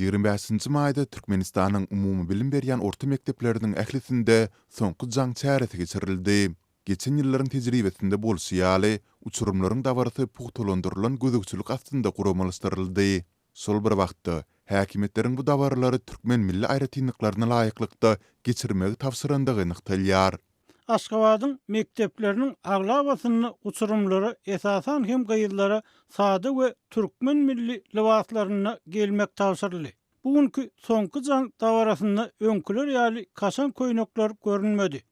25-nji maýda Türkmenistanyň umumybilim berýän orta mekdepleriniň ählisinde Soňky jaň çäresi geçirildi. Geçen ýyllaryň tejribesinde bolşy ýaly, uçurymlaryň dabarasy pugtalandyrylan gözegçilik astynda guramalaşdyryldy. Şol bir wagtda, häkimiýetleriň bu dabaralary türkmen milli aýratynlyklaryna laýyklykda geçirmegi tabşyrandygy nygtalýar. Aşgabadyň mekdepleriniň aglabasynda uçurymlara, esasan hem gyzlara sada we türkmen milli lybaslarynda gelmek tabşyryldy. Bu günki Soňky jaň dabarasynda öňküler ýaly kaşaň köýnekler görünmedi.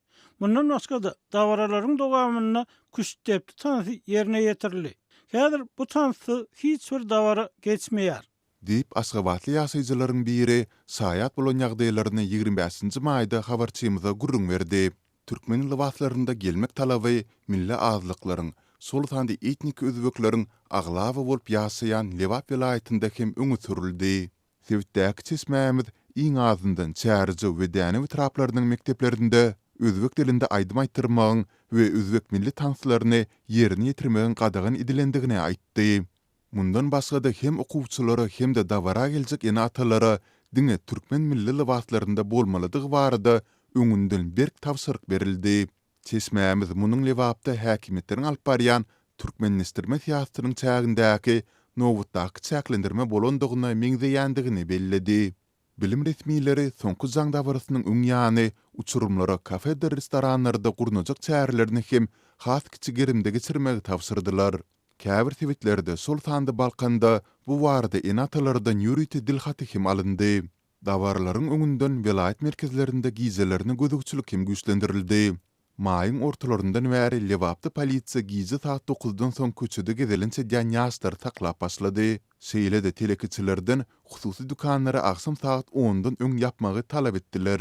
Mundan başga-da, dabaralaryň dowamynda küştdepdi tansy ýerine ýetirildi. Häzir bu tanssyz hiç bir dabara geçmeýär. Diýip, aşgabatly ýaşaýjylaryň biri şaýat bolan ýagdaýlaryny 25 nji maýda habarçymyza gürrüň berdi. Türkmen lybaslarynda gelmek talaby milli azlyklaryň, şol sanda etniki özbekleriň aglaba bolup ýaşaýan Lebap welaýatynda hem öňe sürüldi. Sebitdäki çeşmämiz iň azyndan Çärjew we Dänew etraplarynyň mekdeplerinde özbek dilinde aýdym aýtdyrmagyň we özbek milli tanslaryny ýerine ýetirmegiň gadagan edilendigini aýtdy. Mundan başga-da hem okuwçylara hem-de dabara geljek ene-atalara diňe türkmen milli lybaslarynda bolmalydygy barada öňünden berk tabşyryk berildi. Çeşmämiz munuň Lebapda häkimiýetleriň alyp barýan türkmenleşdirme syýasatynyň çägindäki nobatdaky çäklendirme bolandygyna meňzeýändigini belledi. Bilim resmileri soňky jaň dabarasynyň öň ýany uçurymlara kafedir restoranlarda gurnajak çärelerini hem has kiçi gerimde geçirmegi tabşyrdylar. Käbir sebitlerde, şol sanda Balkanda bu barada ene-atalardan ýörite dilhaty hem alyndy. Dabaralaryň öňünden welaýat merkezlerinde gijelerine gözegçilik hem güýçlendirildi. Maýyň ortalaryndan bäri Lebapda polisiýa gije saat dokuzdan soň köçede gezelenç edýän ýaşlary saklap başlady. Şeýle-de telekeçilerden hususy dükanlary agşam sagat ondan öň ýapmagy talap etdiler.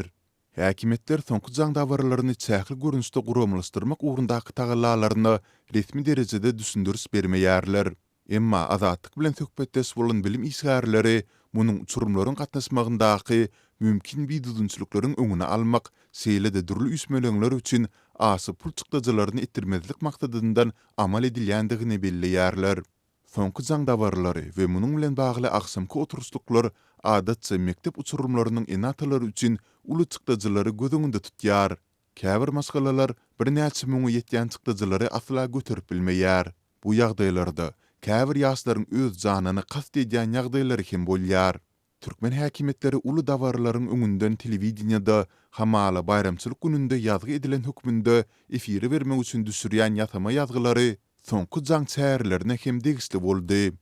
Häkimiýetler soňky jaň dabaralaryny çäkli görnüşde guramalaşdyrmak ugrundaky tagallalaryna resmi derejede düşündiriş bermeýärler. Emma Azatlyk bilen söhbetdeş bolan bilim işgärleri munuň uçurymlaryň gatnaşmagyndaky mümkin bidüzgünçilikleriň öňüni almak, şeýle-de dürli üýşmeleňler üçin aşa pul çykdajylaryny etdirmezlik maksadyndan amal edilýändigini belleýärler. Soňky jaň dabaralary we munuň bilen bagly agşamky oturyşlyklar adatça mekdep uçurymlarynyň ene-atalary üçin uly çykdajylary göz öňünde tutýar. Käbir maşgalalar birnäçe müňe ýetýän çykdajylary asla göterip bilmeýär. Bu ýagdaýlarda käbir ýaşlaryň öz janyna kast edýän ýagdaýlary hem bolýar. Türkmen häkimiýetleri uly dabaralaryň öňünden telewideniýede hamala baýramçylyk gününde ýazgy edilen hökmünde efire bermek üçin düşürýän ýasama ýazgylary soňky jaň çärelerine hem degişli boldy.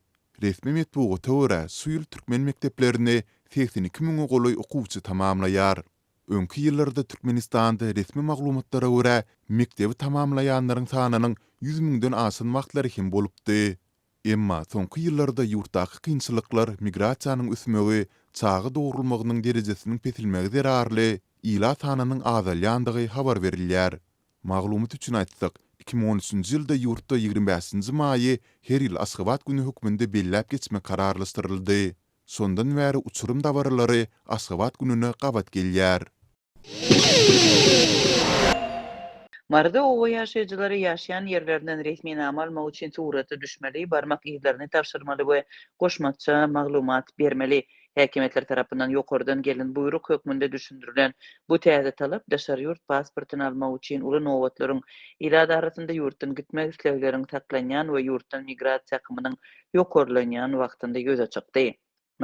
Resmi metbugata görä, şu ýyl türkmen mekdeplerini 82 müňe golaý okuwçy tamamlaýar. Öňki ýyllarda Türkmenistanda resmi maglumatlara görä, mekdebi tamamlaýanlaryň sanynyň 100 müňden aşan wagtlary hem bolupdy. Emma soňky ýyllarda ýurtdaky kynçylyklar, migrasiýanyň ösmegi, çaga dogrulmagynyň derejesiniň peselmegi zerarly ilat sanynyň azalýandygy habar berilýär. Maglumat üçin aýtsak, 2013-nji ýylda ýurtda 25-nji maýy her ýyl Aşgabat güni hökmünde belläp geçmek kararlaşdyryldy. Şondan bäri uçurym dabaralary Aşgabat gününe gabat gelýär. Maryda oba ýaşaýjylary ýaşaýan ýerlerinden resminama almak üçin surata düşmeli, barmak yzlaryny tabşyrmaly we goşmaça maglumat bermeli. Häkimiýetler tarapyndan ýokardan gelen buýruk hökmünde düşündirilen bu täze talap daşary ýurt pasportyny almak üçin uly nobatlaryň, ilat arasynda ýurtdan gitmek islegleriň saklanýan we ýurtdan migrasiýa akymynyň ýokarlanýan wagtynda ýüze çykdy.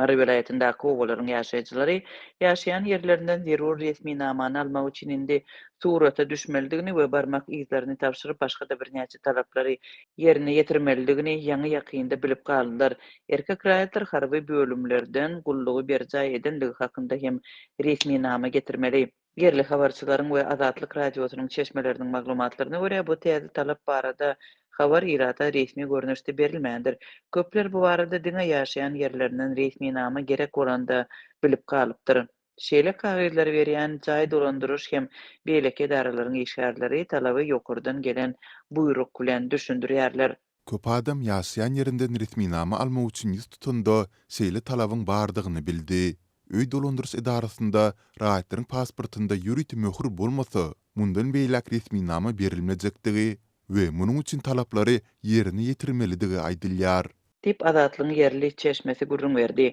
Mary welaýatyndaky obalaryň ýaşaýjylary ýaşaýan ýerlerinden zerur resminamany almak üçin indi surata düşmelidigini we barmak yzlaryny tabşyryp başga-da birnäçe talaplary ýerine ýetirmelidigini ýaňy-ýakynda bilip galdylar. Erkek raýatlar harby bölümlerden gullugy berjaý edenligi hakynda hem resminama getirmeli. Ýerli habarçylaryň we Azatlyk Radiosynyň çeşmeleriniň maglumatlaryna görä, bu täze talap barada habar ilata resmi görnüşde berilmändir. Köpler bu barada diňe ýaşaýan ýerlerinden resminama gerek bolanda bilip galypdyr. Şeýle kagyzlary berýän jaý dolandyryş hem beýleki edaralaryň işgärleri talaby ýokardan gelen buýruk bilen düşündirýärler. Köp adam ýaşaýan ýerinden resminama almak üçin ýüz tutanda şeýle talabyň bardygyny bildi. Öý dolandyryş edarasynda raýatlaryň pasportynda ýörite möhür bolmasa, mundan beýläk resminama berilmejekdigi we munuň üçin talaplary ýerine ýetirmelidigi aýdylýar. Diýip, Azatlygyň ýerli çeşmesi gürrüň berdi.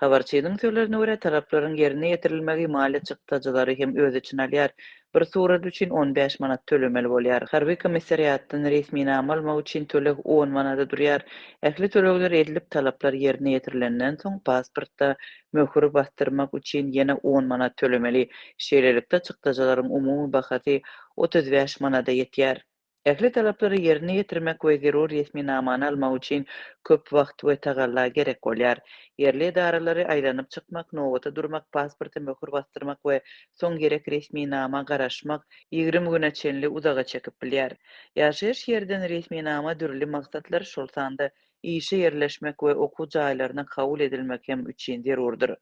Habarçynyň sözlerine görä, talaplaryň ýerine ýetirilmegi maliýe çykdajylary hem öz içine alýar. Bir surat üçin 15 manat tölemeli bolýar. Harby komissariatdan resminama almak üçin töleg on manada durýar. Ähli tölegler edilip, talaplar ýerine ýetirilenden soň, pasportda möhür basdyrmak üçin ýene on manat tölemeli. Şeýlelikde, çykdajylaryň umumy bahasy 35 manada ýetýär. Ähli talaplary ýerine ýetirmek we zerur resminamany almak üçin köp wagt we tagalla gerek bolýar. Ýerli edaralary aýlanyp çykmak, nobata durmak, pasporta möhür basdyrmak we soň gerek resminama garaşmak 20 güne çenli uzaga çekip bilýär. Ýaşaýyş ýerden resminama dürli maksatlar, şol sanda işe ýerleşmek we okuw jaýlaryna kabul edilmek hem üçin zerurdyr.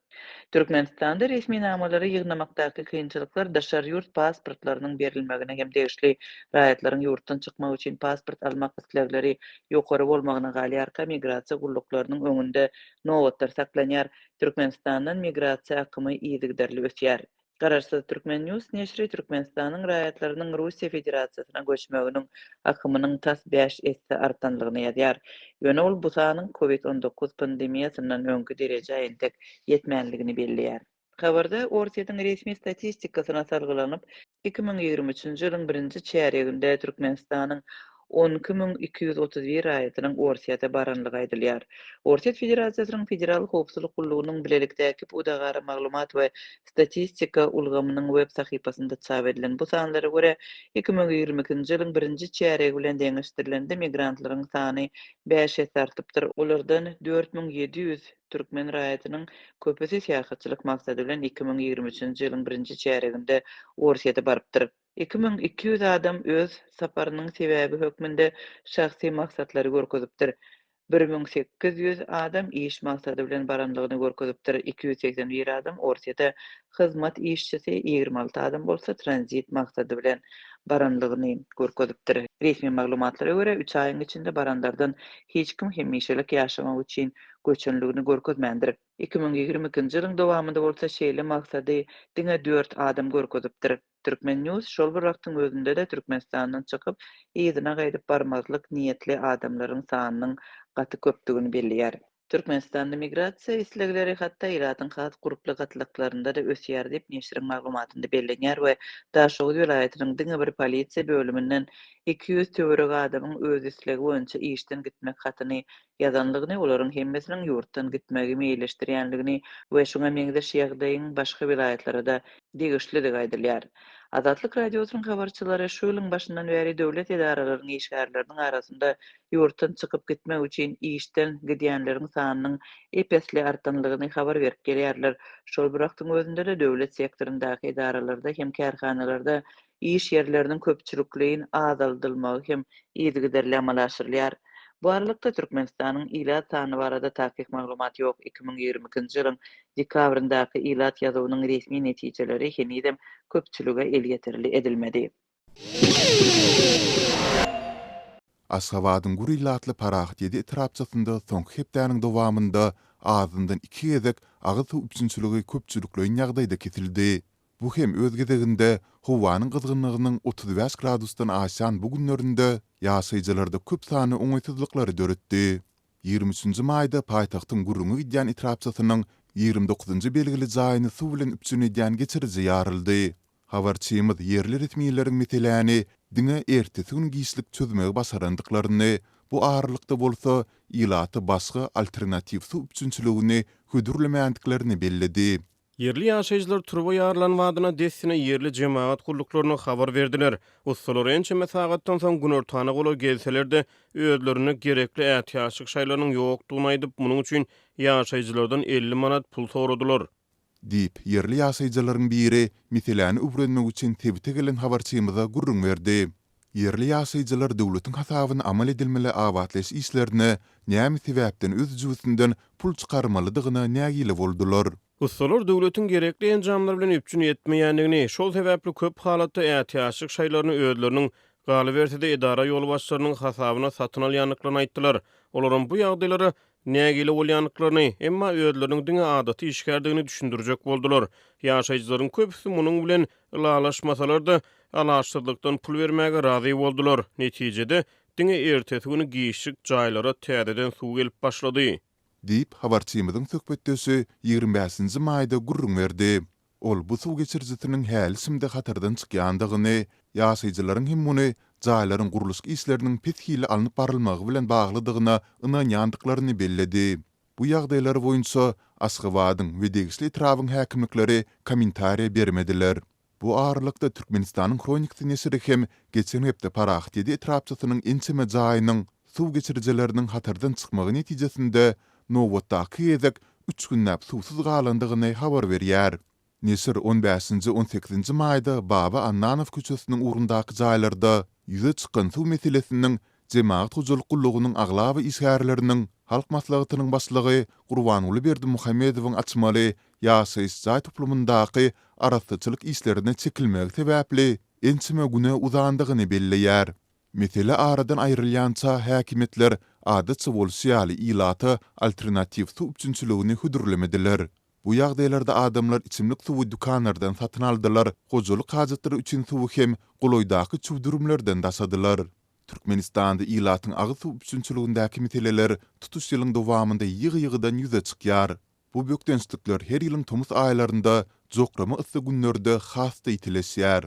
Türkmenistanda resminamalary ýygnamakdaky kynçylyklar daşary ýurt pasportlarynyň berilmegine hem degişli. Raýatlaryň ýurtdan çykmak üçin pasport almak islegleri ýokary bolmagyna galýarka, migrasiýa gulluklarynyň öňünde nobatlar saklanýar. Türkmenistandan migrasiýa akymy yzygiderli ösýär. Garaşsyz Turkmen News neşiri Türkmenistanyň raýatlarynyň Russiýa Federasiýasyna göçmeginiň akymynyň tas bäş esse artanlygyny ýazýar. Ýöne ol bu sanyň Covid 19 pandemiýasyndan öňki derejä entek ýetmänligini belleýär. Habarda Orsýetiň resmi statistikasyna salgylanyp, 2023-nji ýylyň birinji çärýeginde Türkmenistanyň 12231 raýatynyň Orsýete baranlygy aýdylýar. Orsýet Federasiýasynyň Federal howpsuzlyk gullugynyň bilelikdäki pudagara maglumat we statistika ulgamynyň web sahypasynda çap edilen bu sanlara görä, 2022-nji ýylyň birinji çärýegi bilen deňeşdirilende migrantlaryň sany bäş esse artypdyr, olardan 4700 türkmen raýatynyň köpüsi syýahatçylyk maksady bilen 2023-nji ýylyň birinji çärýeginde Orsýete barypdyr. 2200 adam öz saparynyň sebäbi hökmünde şahsy maksatlary görkezipdir. 1800 adam iş maksady bilen baranlygyny görkezipdir. 281 adam Orsýete hyzmat işçisi, 26 adam bolsa tranzit maksady bilen baranlygyny görkezipdir. Resmi maglumatlara görä, üç aýyň içinde baranlardan hiç kim hemişelik ýaşamak üçin göçenligini görkezmändir. 2022-nji ýylyň dowamynda bolsa şeýle maksady diňe dört adam görkezipdir. Turkmen. News şol bir wagtyň özünde-de Türkmenistandan çykyp, yzyna gaýdyp barmazlyk niýetli adamlaryň sanynyň gaty köpdügini belleýär. Türkmenistanda migrasiýa islegleri hatda ilatyň has gurply gatlaklarynda-da ösýär diýip, neşiriň maglumatynda bellenýär we Daşoguz welaýatynyň diňe bir polisiýa bölüminden 200 töweregi adamyň öz islegi boýunça işden gitmek hatyny ýazanlygyny, olaryň hemmesiniň ýurtdan gitmegi meýilleşdirýänligini we şuňa meňzeş ýagdaýyň başga welaýatlara-da degişlidigi aýdylýar. Azatlyk Radiosynyň habarçylary şu ýylyň başyndan bäri döwlet edaralarynyň işgärleriniň arasynda ýurtdan çykyp gitmek üçin işden gidýänleriň sanynyň ep-esli artanlygyny habar berip gelýärler. Şol bir wagtyň özünde-de döwlet sektoryndaky edaralarda hem kärhanalarda iş ýerleriniň köpçülikleýin azaldylmagy hem yzygiderli amala aşyrylýar. Bu aralykda, Türkmenistanyň ilat sany barada takyk maglumat ýok, 2022-nji ýylyň dekabryndaky ilat ýazuwynyň resmi netijeleri henizem köpçülige elýeterli edilmedi. Aşgabadyň gür ilatly Parahat ýedi etrapçasynda soňky hepdäniň dowamynda azyndan iki gezek agyz suw üpjünçiligi köpçülikleýin ýagdaýda kesildi. Bu hem öz gezeginde howanyň gyzgynlygynyň 35 gradusdan aşýan bu günlerinde ýaşaýjylarda köp sanly oňaýsyzlyklary döretdi. Ýigrimi üçünji maýda paýtagtyň gürrüňi gidýän etrapçasynyň ýigrimi dokuzynjy belgili jaýyny suw bilen üpjün edýän geçiriji ýaryldy. Habarçymyz ýerli resmileriň meseläni diňe ertesi gün giçlik çözmegi başarandyklaryny, bu aralykda bolsa ilata başga alternatiw suw üpjünçiligini hödürlemändiklerini belledi. Ýerli ýaşaýjylar turba ýarylan badyna dessine ýerli jemagat gulluklaryna habar berdiler. Ussalar ençeme sagatdan soň günortana golaý gelseler-de, özlerinde gerekli ätiýaçlyk şaýlarynyň ýokdugyny aýdyp, munuň üçin ýaşaýjylardan 50 manat pul soradylar. Diýip, ýerli ýaşaýjylaryň biri meseläni öwrenmek üçin sebite gelen habarçymyza gürrüň berdi. Ýerli ýaşaýjylar döwletiň hasabyna amal edilmeli abatlaýyş işlerine näme sebäpden öz jübüsinden pul çykarmalydygyna nägile boldular. Ussalar döwletiň gerekli enjamlar bilen üpjün etmeýändigini, şol sebäpli köp halatda ätiýaçlyk şaýlaryny özleriniň, galyberse-de edara ýolbaşçylarynyň hasabyna satyn alýandyklaryny aýtdylar. Olaram bu ýagdaýlara nägile bolýandyklaryny, emma özleriniň diňe adaty işgärdigini düşündirjek boldular. Ýaşaýjylaryň köpüsi munuň bilen ylalaşmasalar-da, alaçsyzlykdan pul bermäge razy boldular. Netijede, Diňe ertesi güni giçlik jaýlara täzeden suw gelip başlady. Diýip, habarçymyzyň söhbetdeşi 25 nji maýda gürrüň berdi. Ol bu suw geçirijisiniň häli-şindi hatardan çykýandygyny, ýaşaýjylaryň hem muny jaýlaryň gurluşyk işleriniň pes hilli alnyp barylmagy bilen baglydygyna ynanýandyklaryny belledi. Bu ýagdaýlar boýunça Aşgabadyň we degişli etrabyň häkimlikleri kommentariýa bermediler. Bu aralykda, Türkmenistanyň Hronikasy neşiri hem geçen hepde Parahat ýedi etrapçasynyň ençeme jaýynyň suw geçirijileriniň hatardan çykmagy netijesinde nobatdaky gezek üç günläp suwsuz galandygyny habar berýär. Neşir on bäşinji, on sekizinji maýda Baba Annanow köçesiniň ugrundaky jaýlarda ýüze çykan suw meselesiniň Jemagat hojalyk gullugynyň aglaba işgärleriniň Halk Maslahatynyň başlygy Gurbanguly Berdimuhamedowyň açmaly ýaşaýyş jaý toplumyndaky arassaçylyk işlerine çekilmegi sebäpli ençeme güne uzandygyny belleýär. Mesele aradan aýrylýança häkimiýetler adatça bolşy ýaly ilata alternatiw suw üpjünçiligini hödürlemediler. Bu ýagdaýlarda adamlar içimlik suwy dükanlardan satyn aldylar, hojalyk hajatlary üçin suwy hem golaýdaky çüwdürimlerden daşadylar. Türkmenistanda ilatyň agyz suw üpjünçiligindäki meseleler tutuş ýylyň dowamynda ýygy-ýygydan ýüze çykýar. Bu bökdençlikler her ýylyň tomus aýlarynda jokrama yssy günlerde has-da ýitileşýär.